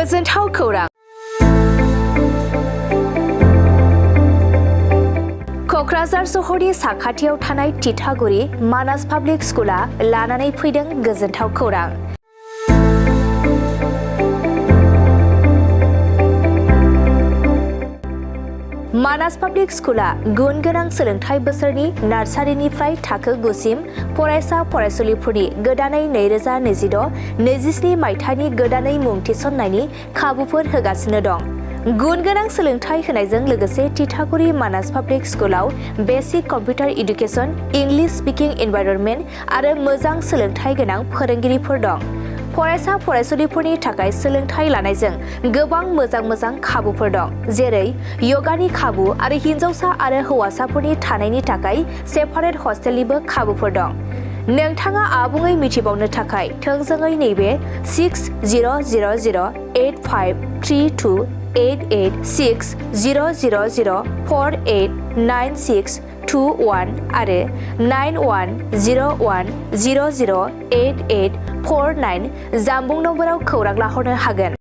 गोजोनथाव खौरां क'क्राझार सहरनि साखाथियाव थानाय तितागुरि मानास पाब्लिक स्कुला लानानै फैदों गोजोनथाव खौरां। मानास पाब्लिक स्कुला गुन गोनां सोलोंथाइ बोसोरनि नार्सारिनिफ्राय थाखो 9 सिम फरायसा फरायसुलिफोरनि गोदानै 2026-27 मायथाइनि गोदानै मुं थिसननायनि खाबुफोर होगासिनो दं। गुन गोनां सोलोंथाइ होनायजों लोगोसे तितागुरि मानास पाब्लिक स्कुलाव बेसिक कम्पिउटार इडुकेसन, इंलिश स्पीकिं एनवायरनमेन्ट आरो मोजां सोलोंथाइ गोनां फोरोंगिरिफोर दं। फरायसा फरायसुलिफोरनि थाखाय सोलोंथाइ लानायजों गोबां मोजां खाबुफोर दं, जेरै यगानि खाबु आरो हिन्जावसा आरो हौवासाफोरनि थानायनि थाखाय सेपारेट हस्टेलनिबो खाबुफोर दं। नोंथाङा आबुङै मिथिबावनो थाखाय थोंजोङै नैबे 600083286000489621 आरो 9101008849 जानबुं नम्बराव खौरां लाहरनो हागोन।